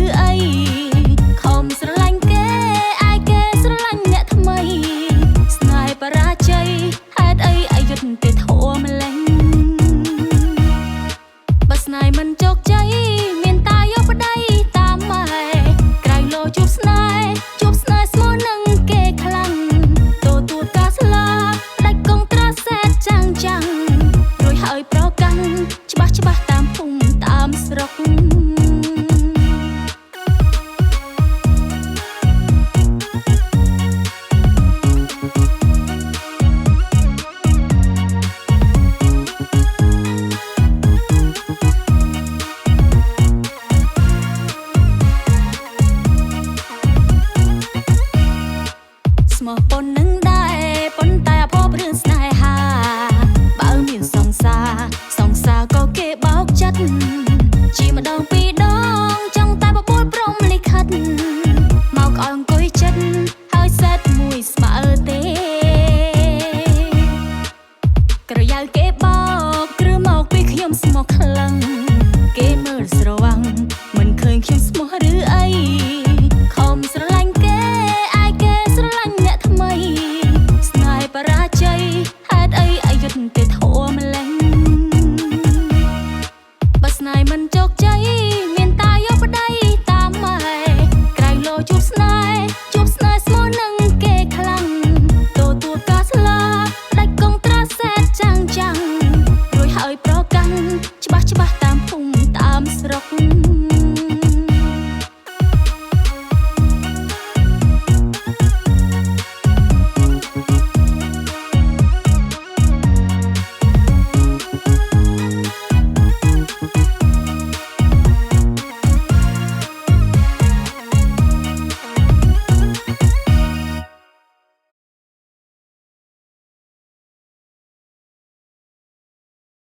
ឬអីខំស្រឡាញ់គេឯគេស្រឡាញ់អ្នកថ្មីស្នេហ៍បរាជ័យហេតុអីអយុធទេធម៌ម្លេះបើស្នេហ៍មិនជោគជ័យមានតាយកប្តីតាមម៉ែក្រៃលោជួបស្នេហ៍ជួបស្នេហ៍ស្មោះនឹងគេខ្លាំងទទួលការស្លាដាច់កងត្រាសែតចាំងចាំងរួចហើយប្រកាន់ច្បាស់ច្បាស់តាមភូមិតាមស្រុកស្មោះប៉ុននឹងដែរប៉ុន្តែអភ័ព្វរឿងស្នេហាបើមានសង្សារសង្សារក៏គេបោកចិត្តជាម្ដងពីរដងចង់តែបបួលព្រមលិខិតមកឲ្យអង្គុយចិត្តហើយសេតមួយស្មើទេក្រយៅគេបោកគ្រឺមកពីខ្ញុំស្មោះខ្លាំងគេមើលស្រវាំងមិនឃើញខ្ញុំស្មោះឬអីខំស្រឡាញ់គេឯគេស្រឡាញ់អ្នកថ្មីស្នេហ៍បរាជ័យហេតុអីអយុធទេធម៌ម្លេះបើស្នេហ៍មិនជោគជ័យមានតាយកប្តីតាមម៉ែក្រៃលោជួបស្នេហ៍ជួបស្នេហ៍ស្មោះនឹងគេខ្លាំងទទួលការស្លាដាច់កងត្រាសែតចាំងចាំងរួចហើយប្រកាន់ច្បាស់ច្បាស់តាមភូមិតាមស្រុក។